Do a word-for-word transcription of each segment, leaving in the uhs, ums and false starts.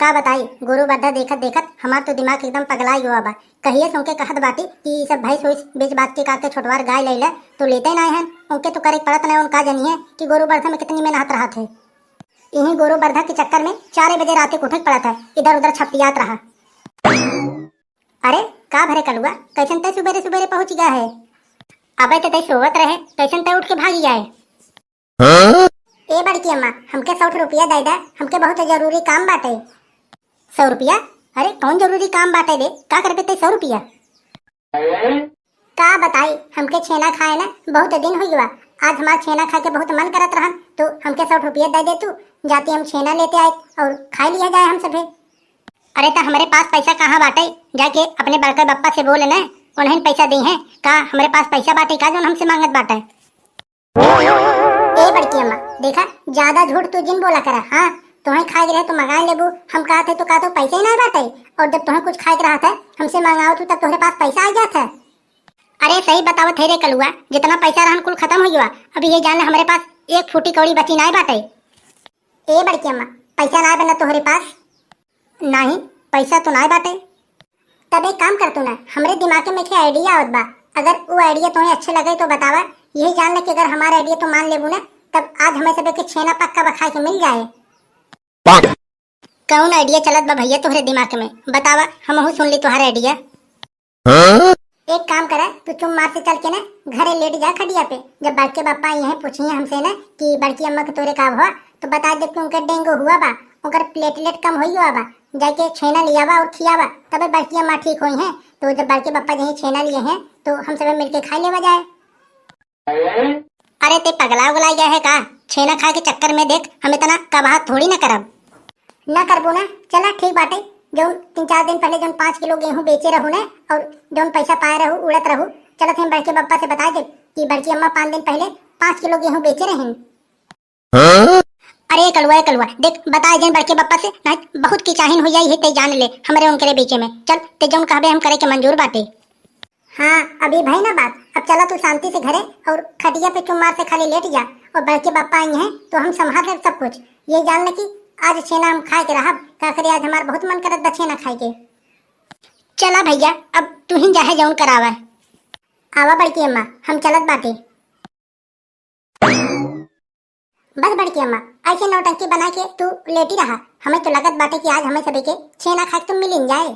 का बताई, गोरू बरधा देखत देखत हमार तो दिमाग एकदम पगलाइ गवा बा। कहिए से उनके कहत बाटी कि ई सब भैंस वैस बेच बाच के का के छोटवार गाय लैले, तो लेते नाय हन। उनके तो करे के पड़त नाय, उनका जनिए कि गोरू बरधा में कितनी मेहनत रहत है। इही गोरू बरधा के चक्कर में चारे बजे रात के उठे के पड़त है, इधर उधर छपटियात रहा। अरे का भरे कलुआ, कैसन तै सुबेरे सुबेरे पहुँच गया है? अबे तो तै सोवत रहे, कैसन तै उठ के भाग गया है? ए बड़की अम्मा, हमके सौ रुपया दे दे, हमके बहुत जरूरी काम बाटे। सौ रुपया? अरे कौन जरूरी काम बाटे रे, का करबे तै सौ रुपया? का बताई, हमके छेना खाए ना बहुत दिन हो गवा। आज हमार छेना खाए के बहुत मन करत रहन, तो हमके सौ रुपया दे दे तू, जाती हम छेना लेते आए और खा लिया जाए हम सभे। अरे तो हमरे पास पैसा कहाँ बाटे, जाके अपने बड़के बप्पा से बोल ना, उन्हें पैसा दी है। का हमरे पास पैसा बाटे का जौन हमसे मांगत बाटे? ए बड़की अम्मा, देखा, ज्यादा झूठ तू जिन बोला करा। हाँ, तुम्हें खाए के रहे तो मंगा लेबू, हम कहत है तो का तो पैसा ही ना बाटे, और जब तुम्हें कुछ खाए के रहत है, हमसे मंगाओ तू, तब तुम्हारे पास पैसा आ जात है। अरे सही बतावत है रे कलुआ, जितना पैसा रहन कुल खत्म हो गया। अब ये जान ले हमरे पास एक फूटी कौड़ी बची ना बाटे। ए बड़की अम्मा, पैसा ना बना तोहरे पास? नाही, पैसा तो ना बाटे। तब एक काम कर तू ना, हमरे दिमाग में एक idea आवत बा, अगर वो idea तुम्हें अच्छे लगे तो बतावा। यही जान ले कि अगर हमारा idea तो मान लेबू ना, तब आज हमें सब के छेना पक्का बा खाए के मिल जाए। कौन idea चलत बा भैया तोहरे दिमाग में, बतावा, हमहू सुन ली तुम्हारा idea। एक काम करा, तू चुम्मार से चल के ना घरे लेट जा खटिया पे। जब बड़के पापा आई हैं, पूछिए हमसे ना कि बड़की अम्मा के तोरे का हुआ, तो बता दे कि उनके डेंगू हुआ बा, उनकर प्लेटलेट कम होई हुआ बा, जाके छेना लियावा और खियावा, तबे बड़की अम्मा ठीक होई हैं। तो जब बड़के पापा जहीं छेना लिए हैं, तो हम सब मिलके खा लेवा जाए। अरे ते पगला उगला गया है का? छेना खाए के चक्कर में देख, हम इतना कबाहत थोड़ी ना करब। ना करबो ना, चला ठीक बाटे। जौन तीन चार दिन पहले जौन पाँच किलो गेहूं बेचे रहू ना, और जौन पैसा पाए रहू, उड़त रहू, चलत हम बड़के पापा से बता दे कि बड़की अम्मा पाँच दिन पहले पाँच किलो गेहूं बेचे रहन। अरे कलुआ, ए कलुआ, देख, बता जन बड़के पापा से, नहीं बहुत किचाहिन हो जाई है, ते जान ले, हमरे उनकरे बीचे में। चल, ते जौन कहबे हम करे के मंजूर बाटे। हाँ, अभी भई ना बात, अब चला तू शांति से घरे और खटिया पे चुम्मार से खाली लेट जा, और बड़के पापा आई हैं तो हम संभाल लेब सब कुछ। ये जान ले कि आज छेना हम खाए के रहब, का करे आज हमार बहुत मन करत बा छेना खाए के। चला भैया, अब तू ही जाहे जौन करावा। आवा बड़की अम्मा, हम चलत बाटे। बस बड़की अम्मा, ऐसे नौटंकी बना के तू लेटी रहा। हमें तो लगत बाटे कि आज हमें सभी के छेना खाए के तो मिल ही जाए।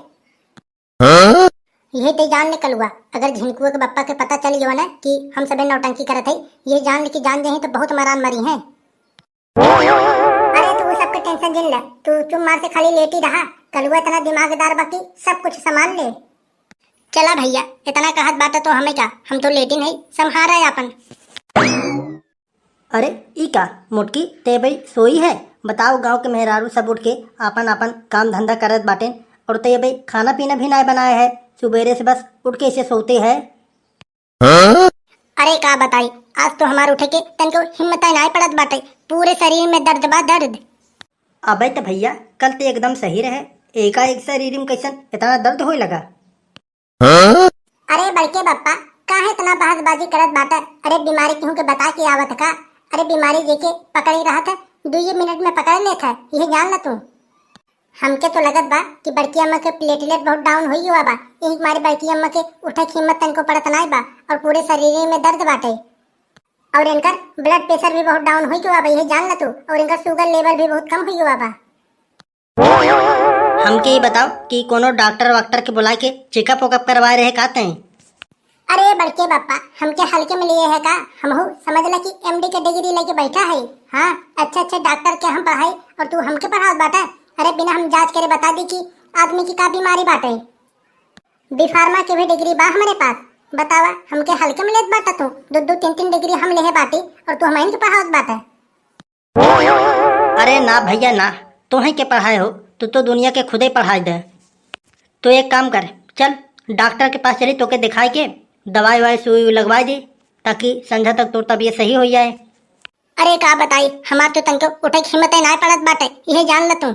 यह ते जान ले कलुआ, अगर झिनकुआ के बप्पा के पता चल गया ना कि हम सभी नौटंकी करत है, ये जान ले कि जान जाए तो बहुत मरान मरी है। अरे तू वो सबके टेंशन जिन ले, तू चुम्मार से खाली लेटी रहा। कलुआ इतना दिमागदार बा कि सब कुछ संभाल ले। चला भैया, इतना कहत बाटे तो हमें का, हम तो लेटिन है, संभारा है अपन। अरे ई का मोटकी, ते भाई सोई है? बताओ, गांव के मेहरारू सब उठ के आपन आपन काम धंधा करत बाटेन, और ते भाई खाना पीना भी ना बनाए है, सुबेरे से बस उठ के इसे सोते है। अरे का बताई, आज तो हमार उठे के तनको हिम्मत नाय पड़त बाटे, पूरे शरीर में दर्द बा दर्द। अबे त भैया, कल ते एकदम सही रहे, एकाएक शरीर में कैसन इतना दर्द होए लगा? अरे बड़के बप्पा, काहे इतना बहसबाजी करत बाटे? अरे बीमारी केहू के बता के आवत का? अरे बीमारी जेके पकड़ी रहत है, दुइये मिनट में पकड़ लेत है, यह जान ल तू। हमके तो लगत बा कि बड़की अम्मा के प्लेटलेट बहुत डाउन होई हुआ बा, यही मारे बड़की अम्मा के उठे के हिम्मत तनको पड़त नाय बा और पूरे शरीर में दर्द बाटे। और इनकर ब्लड प्रेशर भी बहुत डाउन होई हुआ बा, यही जान ल तू। और इनकर शुगर लेवल भी बहुत कम होई हुआ बा। हमके ये बताओ कि कोनो डॉक्टर वाक्टर के बुला के चेकअप वेकअप करवाए रहे का तैं? अरे बड़के बप्पा, हमके हल्के में लिए है का? हमहू समझ ला कि एमडी के डिग्री लेके बैठा है। हाँ, अच्छे अच्छे डॉक्टर के हम पढ़ाई और तू हमके पढ़ावत बाटा। अरे बिना हम जांच करे बता दी कि आदमी की का बीमारी बाटे। बीफार्मा के भी डिग्री बा हमरे पास। बतावा, हमके हल्के में लेत बाटा तू? दो दो तीन तीन डिग्री हम लेहे बाटी और तू हमइन के पढ़ावत बाटा। अरे ना भैया ना, तोहे के पढ़ाए हो, तू तो दुनिया के खुदे पढ़ाए दे। तो एक काम कर, चल डॉक्टर के पास चली, तोके दिखाए के दवाई ववाई सुई उई लगवाए दे, ताकि संझा तक तोर तबीयत सही हो जाए। अरे का बताई, हमार तो तनको उठे के हिम्मत नाय पड़त बाटे, यह जान ल तू।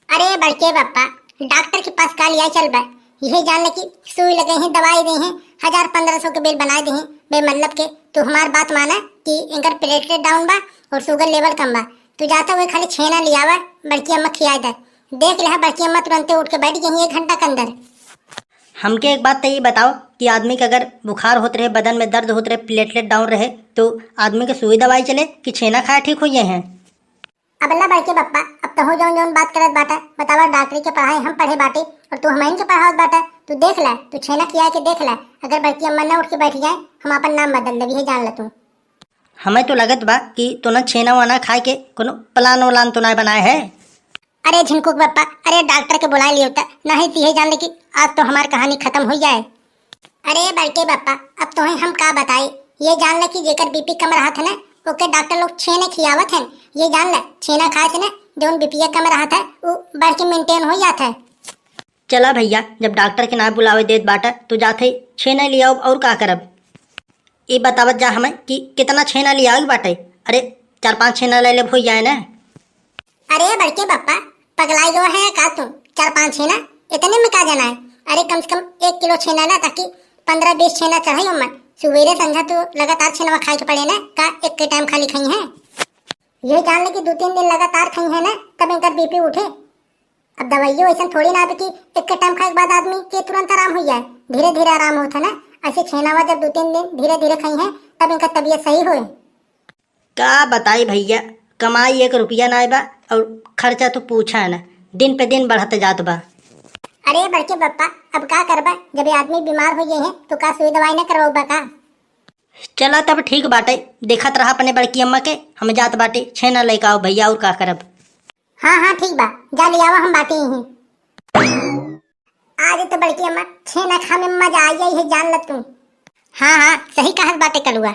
अरे बड़के बप्पा, डॉक्टर के पास का लिया चल बा, यह जान ले कि सुई लगे हैं, दवाई दे हैं, हजार पन्द्रह सौ के बिल बनाए दे हैं। बे मतलब के तू हमार बात माना कि इनकर प्लेटलेट डाउन बा और शुगर लेवल कम बा। तू जाता हुए खाली छेना लियावा, बड़की अम्मा खियाए दे। देख ले बड़की अम्मा, तुरंते उठ के बैठ गई एक घंटा के अंदर। हमके एक बात तो ये बताओ कि आदमी के अगर बुखार होत रहे, बदन में दर्द होत रहे, प्लेटलेट डाउन रहे, तो आदमी के सुई दवाई चले कि छेना खाए ठीक होइ जाए हैं? अब ला बड़के बप्पा, अब तोहू जौन जौन बात करत बाटा, बतावा, डॉक्टरी के पढ़ाई हम पढ़े बाटे और तू हमइन के पढ़ावत बाटा। तू देख ला, तू छेना खिया के देख ला, अगर बड़की अम्मा ना उठ के बैठ जाए, हम आपन नाम बदल देबी, है जान ला तू। हमें तो लगत बा कि तू ना छेना वाना खाए के कोनो प्लान व्लान तो ना बनाए है। अरे झिनकुक बप्पा, अरे डॉक्टर के बुलाए लियो त, नहीं तो ये जान ले कि आज तो हमार कहानी खत्म हो जाए। अरे बड़के बप्पा, अब तोहे हम का बताई, ये जान ले कि जेकर बीपी कम रहत है ना, ओके डॉक्टर लोग छेने खियावत हैं। ये जान ले, छेना खाए से ना जौन बीपीए कम रहत है, उ बढ़ के मेंटेन हो जात है। चला भैया, जब डॉक्टर के ना बुलावे देत बाटा, तो जाते छेना ले आओ, और का करब? ई बतावत जा हमें कि कितना छेना ले आओ बाटे। अरे, चार पाँच छेना ले ले हो जाए ना। अरे बड़के बप्पा, पगलाई गयो है का तू? चार पाँच छेना, इतने में का जाना है? अरे कम से कम एक किलो छेना ना, ताकि पन्द्रह बीस छेना चढ़ाई उम्मन। सुबेरे संझा तो लगातार छेनवा खाए के पड़े ना, का एक के टाइम खाली खाई है? ये जान ले कि दो तीन दिन लगातार खाई है ना, तब इनकर बीपी उठे। अब दवाइयों ऐसा थोड़ी ना आवे कि एक के टाइम खाए के बाद आदमी के तुरंत आराम हो जाए, धीरे धीरे आराम होता ना। ऐसे छेनावा जब दो तीन दिन धीरे धीरे खाई है, तब इनका तबीयत सही होए। का बताई भैया, कमाई एक रुपया ना बा और खर्चा तो पूछा है ना, दिन पे दिन बढ़त जात बा। अरे बड़के बप्पा, अब का करबा, जब ये आदमी बीमार हो गए हैं तो का सुई दवाई ना करवाबा का? चला तब ठीक बाटे, देखत रहा अपने बड़की अम्मा के, हम जात बाटे छेना लेके आओ भैया, और का करब। हाँ हाँ ठीक बा, जा ले आवा, हम बाटे ही। आज तो बड़की अम्मा छेना खा में मजा आ जाई है, जान ल तू। हाँ हाँ, सही कहत बाटे कलुआ।